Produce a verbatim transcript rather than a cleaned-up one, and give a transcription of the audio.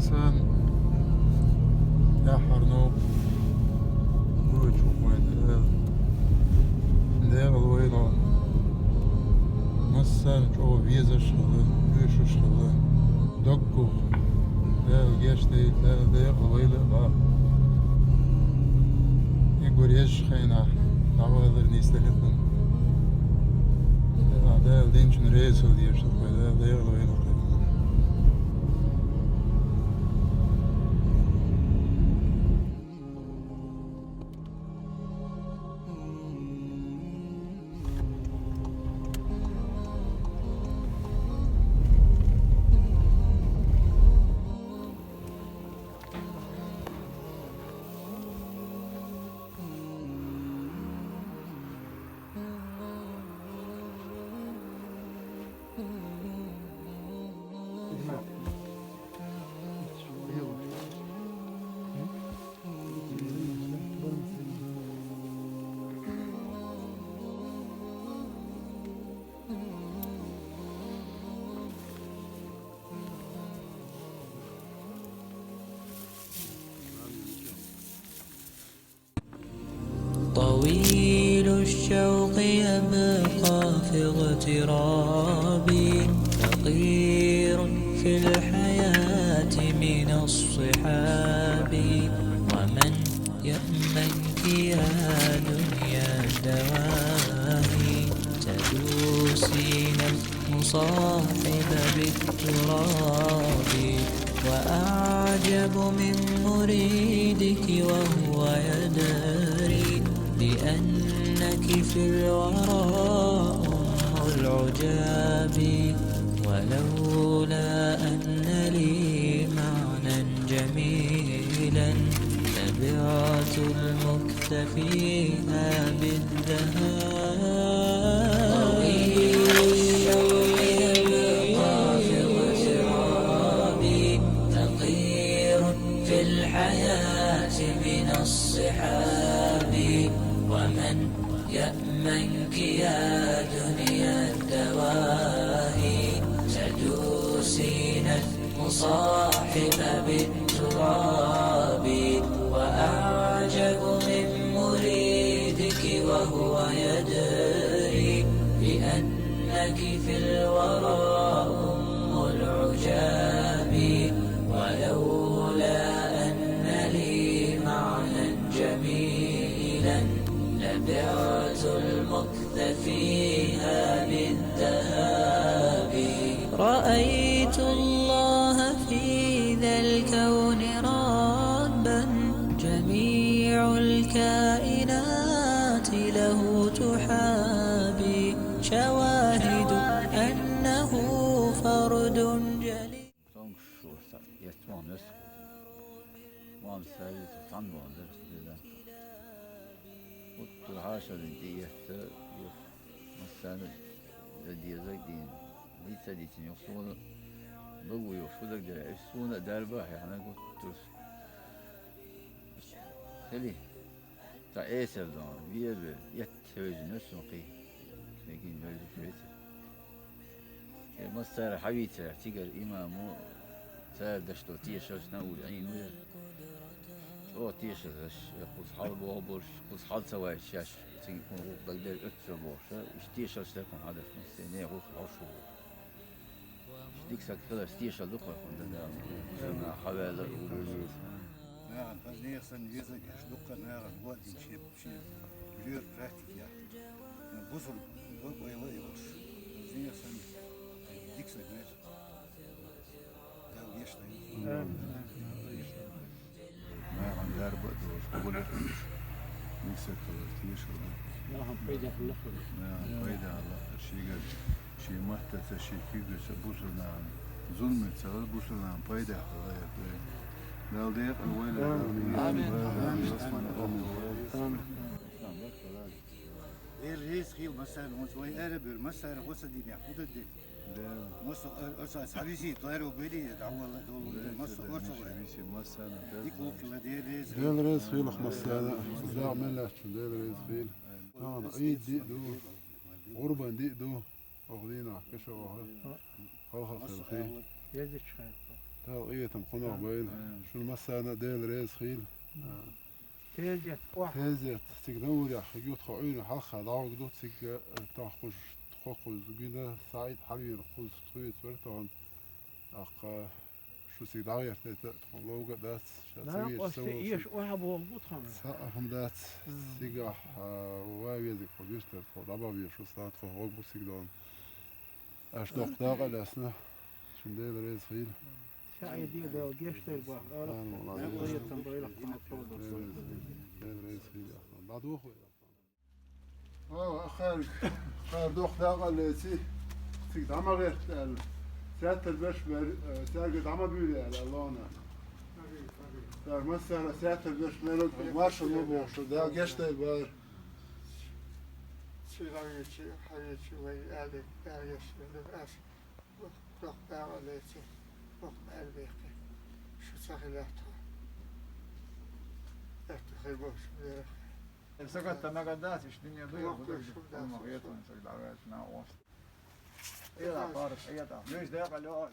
Сан тӀаьххьара новкъа вуйчу вайн Дала декъала вайла. Массарна чӀогӀа везаш хила, вуьйшуш хила. Доккхух Дала гечдойла, Дала декъала вайла а баха. И гур езачу хенахь дӀавалар нийса делира. Дала динчун реза хила дезаш ду, Дала декъала вайла. طويل الشوق يبقى في اغتراب، فقير في الحياة من الصحاب. ومن يأمنك يا دنيا الدواهي، تدوسين المصاحب بالتراب. وأعجب من مريدك وهو يدري بأنك في الورى أم العجاب. ولولا أن لي معنى جميلا لبعت المكتفيها بالذهاب. طويل الشوق يبقى في اغتراب، فقير في الحياة من الصحاب. ومن يأمنك يا دنيا الدواهي، تدوسين المصاحب بالتراب. وأعجب من مريدك وهو يدري بأنك في الورى أم العجاب. ولولا أن لي معنى جميلا لبعت المكتفيها بالذهاب. رأيت الله في ذا الكون ربا، جميع الكائنات له تحابي، شواهد أنه فرد جليل. Цомгуш шуьца, еттаман мес. Мам сари цхьаьна боху дара, хилан. Уттур хьашалин тӀеэтта, юх, массарна а дезаг дийна. Дийца дийцина юх суна, лагу юх, шу даг дара, уьш суна а дарба а хьехна гуттарш. Хили, цхьа эсар дон, вер вер, етта хьевзина сун кхий. Шайгин вевзаш вецар. Э, массара хьавийцарехь, цигара имамо цара дашто тешалшна ур Ӏийна ву яра. ЧӀогӀа тешалаш, э, кхуза хьалабоху болуш, кхуза хьал ца вайша шаьш, цига кхунна гӀуллакх дагадер оьццо бохуша, иштта тешалш дара кхунна хьадаш, массарна нехан гӀуллакх хьошур ву. Иштта дика саг хиларца тешал ду кхойкхунна дан, бусурна хьаваьлла а ву. Нахана хаза нехан санна веза а геш, дуккха нахана вадин шен, шен лоьра практика яхь. Бусург ван ойла а йолуш. Хаза нехан санна дика саг веза. Дала геш дай. Нахана дарба а долуш, къобал а хуьлуш. Дика саг хилар тешал ду. Нахана пайда хилла хуьлу. Нахана пайда хилла хуьлу. Шегара Шен маттаца, шен куьйгаца бусурнахана зуламе ца хилла, бусурнахана пайда хилла. Дала декъала войла. Амин. Амин. Амин. Дела реза хила массарна, хӀунца вай ара а бевлла, массара хӀо ца динехь, хӀун дан де? Масса ор-, орца цхьа висийта ларо гойди, дӀавалла долу, масса орца вай. Дика вукхила, Дела реза хила. Дела реза хила массарна, за мел лаьттачун Дела реза хила. Тахана Ӏийд диъ ду, Къурбан диъ ду. Оха дийнахь кхин шо ваха. Хьо. Хьалха хилхи. Езачу хенахь. Дала къинхетам кхунах бойла. Шуна массарна а Дела реза хийла. Тезет, ох. Тезет, цига Навурехь хи гуттаха Ӏуьйран хьалха дӀавахар ду, цига, э, тохкхуш, тхо кхуза гина, СаӀид хьалвена кхуза тхоьца вара тхуна. ТӀаккха шу цига дӀагӀертайта, тхуна ловга а дац, ша ца везаш ца волуш. Эш охьаболу бу тхуна. Цхьа а хӀума дац, цигахь, а, ван везиг кху виртара тхо дӀабахьа везаш ву, сан тхо хӀог бу цига дона. Аша доккха дакъа а лаьцна, шуна Дела реза хийла. СаӀиде Дала гечдойла боху, ала. Амин, амин. Дела реза хийла. Дела реза хийла. ДӀадоху вай. Ва, ахарг, хар доккха дакъа а леций, цига дӀа ма гӀерта аьлла. Саьттар берш бер, э, цаьрга дӀа ма буьйлу аьлла, Аллона. Цара массара саьттар берш мел маршалла ма боху шу, Дала гечдойла бара. Цуьнан вечи, хьан вечи вай аьлла, Дала гечдойла ас. Доккха дакъа а леций, доккха аьлла бехке. Шу ца хилатта. Аьтту хир боху шу берах. Сагатта нагаддац, иштта дуьне дуй, боккхур шу дац, хӀумма хетун, саг дӀаваьлча нах ост. Эла паргӀат, эта. Вуьш декъала йо.